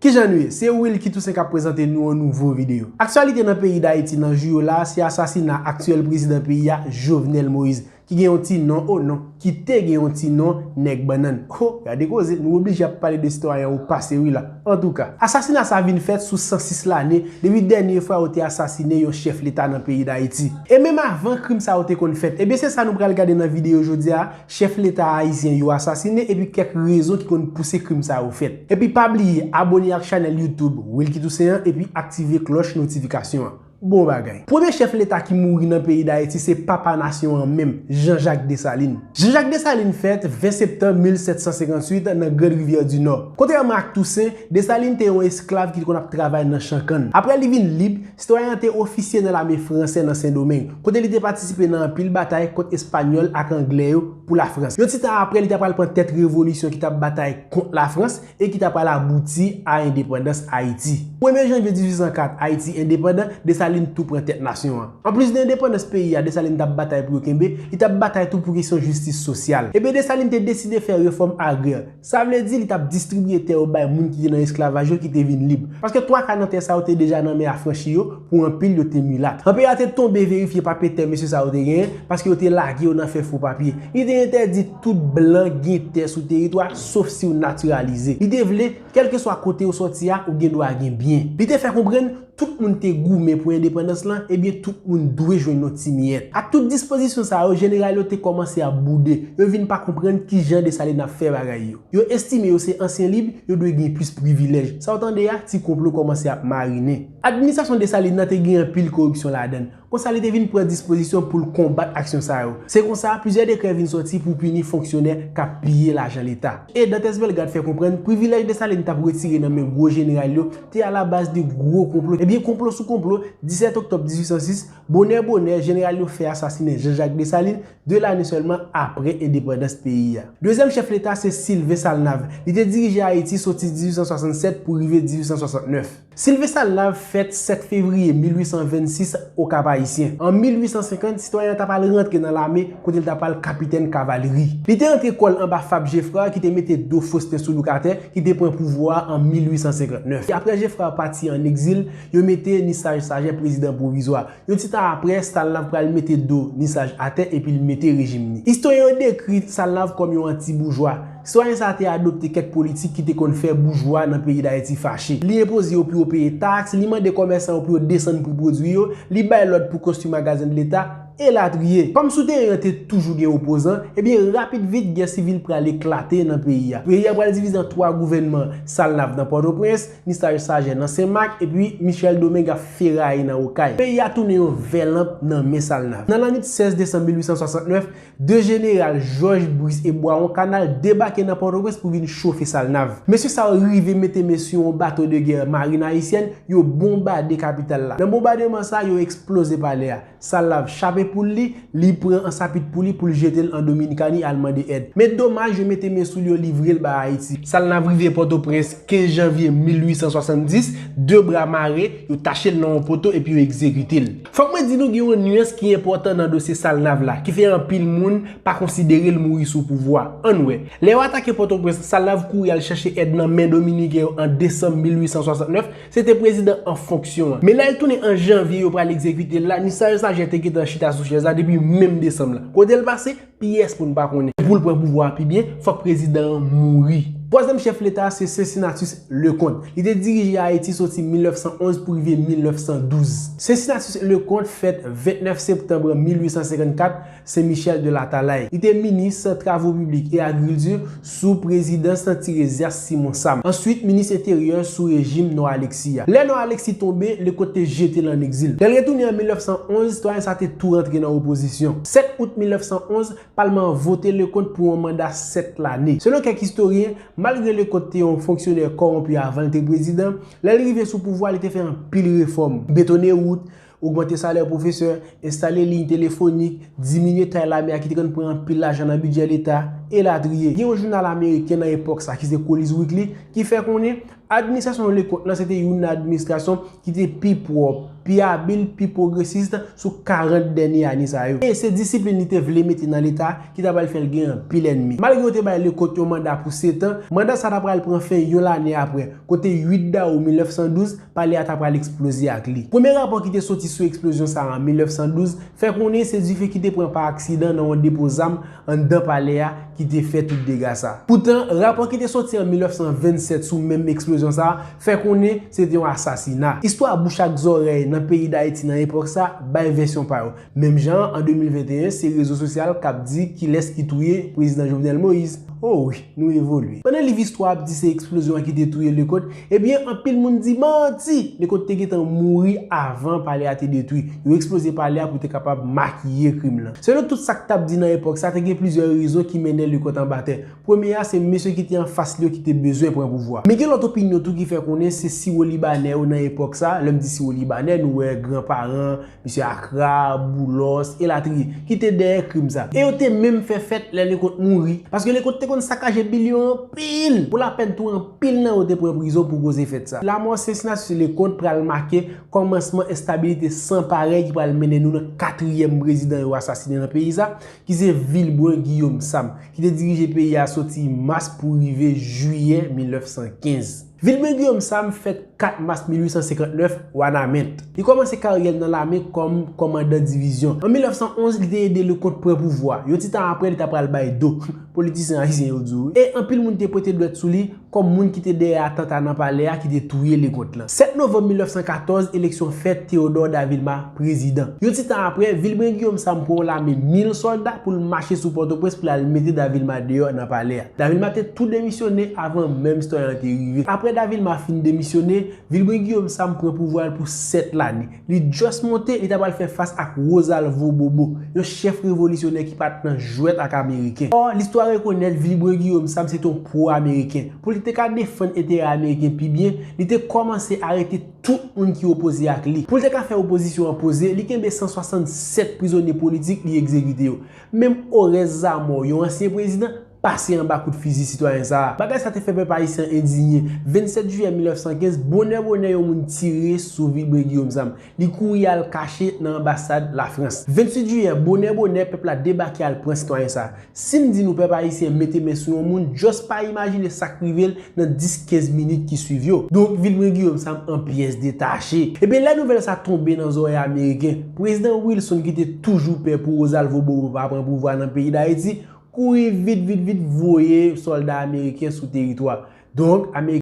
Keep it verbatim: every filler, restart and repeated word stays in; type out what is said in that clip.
Kijan nou ye? Se Wilky Toussaint k ap prezante nou yon nouvo videyo. Aktyalite nan peyi Dayiti nan jou yo la, se asasina aktyèl prezidan peyi a, Jovenel Moïse, ki gen yon ti non, o non, ki te gen yon ti non, nèg bannann. Ho, gade koze, nou oblije ap pale de sitwayen ou pase wi la. Antouka, asasina sa vin fèt sou san sis lane depi dènye fwa yo te asasinen yon chèf leta nan peyi Dayiti. E menm avan krim sa yo te konn fèt, ebyen se sa nou pral gade nan videyo jodi a, chèf leta ayisyen yo asasinen epi kèk rezon ki konn pouse krim sa yo fèt. Epi pa bliye abone ak chanèl YouTube Wilky Toussaint an epi aktive klòch notifikasyon an. Bon bagay. Premye chèf leta ki mouri nan peyi Dayiti se papa nasyon an menm, Jean-Jacques Dessalines. Jean-Jacques Dessalines fèt ven septanm mil sèt san senkantuit nan Grande Rivière du Nord. Kontrèman ak Toussaint, Dessalines te yon esklav ki te konn ap travay nan chan kann. Apre li vin lib, sitwayen an te ofisye nan lame fransè nan Sendomeng, kote li te patisipe nan anpil batay kont Espanyòl ak Anglè yo pou Lafrans. Yon ti tan apre, li ta pral pran tèt revolisyon ki t ap batay kont Lafrans e ki ta pral abouti a endepandans Ayiti. Premye janvye dizuit san kat, Ayiti endepandan, Dessalines tou pran tèt nasyon an. Anplis de endepandans peyi a Dessalines t ap batay pou yo kenbe, li t ap batay tou pou kesyon jistis sosyal. Ebyen, Dessalines te deside fè refòm agrè. Sa vle di li t ap distribiye tè yo bay moun ki te nan esklavaj yo ki te vin lib. Paske twa ka nan tè sa yo te deja nan men afranchi yo, pou anpil yo te milat. Anpil a te tonbe verifye papye tè mesye sa yo te genyen, paske yo te lage yo nan fè fo papye. Li te entèdi tout blan gen tè sou teritwa, sof si w natiralize. Li te vle, kèlkeswa kote w sòti a, ou gen dwa gen byen. Li te fè konprann, tout moun te goumen pou endepandans lan, ebyen tout moun dwe jwenn yon ti miyèt. Ak tout dispozisyon sa yo, jeneral yo te kòmanse ap boude. Yo vin pa konprann kijan Dessalines ap fè bagay yo. Yo estime yo se ansyen lib, yo dwe gen plis privilèj. Sa w tande a, ti konplo kòmanse ap marinen. Administrasyon Dessalines nan te gen anpil koripsyon ladan l. Konsa, li te vin pran dispozisyon pou l konbat aksyon sa yo. Se konsa, plizyè dekrè vin sòti pou pini fonksyonè k ap piye lajan leta. E Dantès Bellegarde fè konprann, privilèj Dessalines t ap retire nan men gwo jeneral yo te alabaz de gwo konplo. Ebyen, konplo sou konplo, disèt oktòb dizuit san sis, bonè bonè, jeneral yo fè asasinen Jean-Jacques Dessalines, de lane sèlman apre endepandans peyi a. Dezyèm chèf leta se Sylvain Salnave. Li te dirije Ayiti soti dizuit san swasannsèt pou rive dizuit san swasannnèf. Sylvain Salnave fèt sèt fevriye mil uit san vennsis Okap Ayisyen. An mil uit san senkant, sitwayen an ta pral rantre nan lame kote l ta pral kapitèn kavalri. Li te antre kò l anba Fabre Geffrard ki te mete do Faustin Soulouque atè, ki te pran pouvwa a an mil uit san senkannnèf. E apre Geffrard pati ann egzil, yo mete Nissage Saget prezidan pwovizwa. Yon ti tan apre, Salnave pral mete do Nissage atè epi l mete rejim li. Istoryen yo dekri Salnave kòm yon anti-boujwa. Sitwayen sa a te adopte kèk politik ki te konn fè boujwa nan peyi Dayiti fache. Li enpoze yo pou yo peye taks, li mande kòmèsan yo pou yo desann pri pwodui yo, li bay lòd pou konstwi magazen de leta, elatriye. Kòm sou teren an te toujou gen opozan, ebyen rapid vit gè sivil pral eklate nan peyi a. Peyi a pral divize an twa gouvènman, Salnave nan Pòtoprens, Nissage Saget nan Senmak, epi Michel Domingue ap feraye nan Okay. Peyi a tounen yon vè lanp nan men Salnave. Nan lannwit sèz desanm mil uit san swasannnèf, de jeneral Georges Brice e Boiron Canal debake nan Pòtoprens pou vin chofe Salnave. Mesye sa yo rive mete men sou yon bato de gè marin ayisyèn, yo bonbade kapital la. Nan bonbademan sa, yo eksploze palè a. Salnave chape poul li, li pran ansapit pou li pou l jete l an Dominikani al mande èd. Men domaj, yo mete men sou li, yo livre l ba Ayiti. Salnave rive Pòtoprens kenz janvye mil uit san swasanndis, de bra mare, yo tache l nan yon poto epi yo egzekite l. Fòk mwen di nou gen yon nyans ki enpòtan nan dosye Salnave la, ki fè anpil moun pa konsidere l mouri sou pouvwa. Ann wè. Lè yo atake Pòtoprens, Salnave kouri al chache èd nan men dominiken yo an desanm mil uit san swasannnèf, se te prezidan an fonksyon an. Men lè l tounen an janvye yo pral egzekite l la, Nissage Saget te gentan chita sou chèz la depi menm desanm la. Kote l pase? Pyès moun pa konnen. Pou l pran pouvwa a pi byen, fòk prezidan an mouri. Twazyèm chèf leta a se Cincinnatus Leconte. Li te dirije Ayiti soti mil nèf san onz pou rive mil nèf san douz. Cincinnatus Leconte fèt vennèf septanm mil uit san senkannkat, Sen Michèl de Latalay. Li te minis travo piblik e agrikilti sou prezidans Tiresias Simon Sam. Answit, minis enteryè sou rejim Nò Aleksi a. Lè Nò Aleksi tonbe, Leconte te jete l ann egzil. Lè l retounen an mil nèf san onz, sitwayen sa te tou rantre nan opozisyon. Sèt out mil nèf san onz, palman an vote Leconte pou yon manda sèt lane. Selon kèk istoryen, malgre Leconte te yon fonksyonè kòwonpi avan l te prezidan, lè l rive sou pouvwa, li te fè anpil refòm. Betone wout, ogmante salè pwofesè, enstale liy telefonik, diminye tay lame a ki te konn pran anpil lajan nan bidjè leta, elatriye. Gen yon jounal ameriken nan epòk sa ki se College Weekly ki fè konnen administrasyon Leconte lan se te youn nan administrasyon ki te pi pwòp, pi abil, pi pwogresis sou karant dènye ane sa yo. E se disiplin li te vle mete nan leta ki ta pral fè l gen anpil ènmi. Malgre yo te bay Leconte yon manda pou sèt an, manda sa ta pral pran fen yon lane apre, kote uit dawou mil nèf san douz, palè a ta pral eksploze ak li. Premye rapò ki te soti sou eksplozyon sa a an mil nèf san douz fè konnen se dife ki te pran pa aksidan nan yon depo zam anndan palè a ki te fè tout dega sa. Poutan, rapò ki te soti an mil nèf san vennsèt sou menm eksplozyon sa a fè konnen se te yon asasina. Istwa bouch ak zòrèy nan peyi Dayiti nan epòk sa bay vèsyon pa yo. Menm jan an, an de mil venteyen, se rezo sosyal k ap di kilès ki touye prezidan Jovenel Moïse. O wi, nou evolye. Pandan liv istwa ap di se eksplozyon an ki te touye Leconte, ebyen, anpil moun di manti! Leconte te gentan mouri avan palè a te detwi. Yo eksploze palè a pou te kapab makiye krim lan. Selon tout sa k t ap di nan epòk sa, te gen plizyè rezon ki mennen Leconte anba tè. Premye a, se mesye ki te anfas li yo ki te bezwen pran pouvwa. Men gen lòt opinyon tou ki fè konnen se siwo libanè yo nan epòk sa. Lè m di siwo libanè, nou wè gran paran, mesye Akra, Boulos, elatriye, ki te dèyè krim sa. E yo te menm fè fèt lè Leconte mouri, paske Leconte te konn sakaje bil yo anpil. Pou lapèn tou, anpil nan yo te pran prizon pou koze fèt sa. Lamò Cincinnatus Leconte pral make kòmansman enstabilite san parèy ki pral mennen nou nan katriyèm prezidan yo asasinen nan peyi sa, ki se Vilbrun Guillaume Sam, ki te dirije peyi a soti mas pou rive jiyè mil nèf san kenz. Vilbrun Guillaume Sam fèt kat mas mil uit san senkant nèf, Wanament. Li kòmanse karyè l nan lame kòm kòmandan divizyon. An mil nèf san onz, li te ede Leconte pran pouvwa. Yon ti tan apre, li ta pral bay do. Politisyen ayisyen yo di w wi. E anpil moun te pote dwèt sou li kòm moun ki te dèyè atanta nan palè a ki te touye Leconte lan. Sèt novanm mil nèf san katòz, eleksyon fèt, Théodore Davilma prezidan. Yon ti tan apre, Vilbrun Guillaume Sam pran yon lame mil sòlda pou l mache sou Pòtoprens pou l al mete Davilma deyò nan palè a. Davilma te tou demisyone avan menm sitwayen an te rive. Apre Davilma fin demisyone, Vilbrun Guillaume Sam pran pouvwa l pou sèt lane. Li just monte, li ta pral fè fas ak Rosalvo Bobo, yon chèf revolisyonè ki pa t nan jwèt ak Ameriken. Ò, listwa rekonèt Vilbrun Guillaume Sam se te yon pwo-Ameriken. Pou li te ka defann enterè Ameriken pi byen, li te kòmanse arete tout moun ki opoze ak li. Pou l te ka fè opozisyon an poze, li kenbe san swasannsèt prizonye politik, li egzekite yo. Menm Oreste Zamor, yon ansyen prezidan, pase anba kout fizi sitwayen sa a. Bagay sa te fè pèp ayisyen endinye. Vennsèt jiyè mil nèf san kenz, bonè bonè yon moun tire sou Vilbrun Guillaume Sam. Li kouri al kache nan anbasad Lafrans. Venntuit jiyè, bonè bonè, pèp la debake al pran sitwayen sa a. Si m di nou pèp ayisyen mete men sou yon moun, just pa imajine sa k rive l nan dis kenz minit ki swiv yo. Donk, Vilbrun Guillaume Sam an pyès detache. Ebyen, lè nouvèl sa tonbe nan zòrèy Ameriken, Prezidan Wilson, ki te toujou pè pou Rosalvo Bobo pa pran pouvwa nan peyi Dayiti, kouri vit, vit, vit voye sòlda ameriken sou teritwa. Donk, Ameriken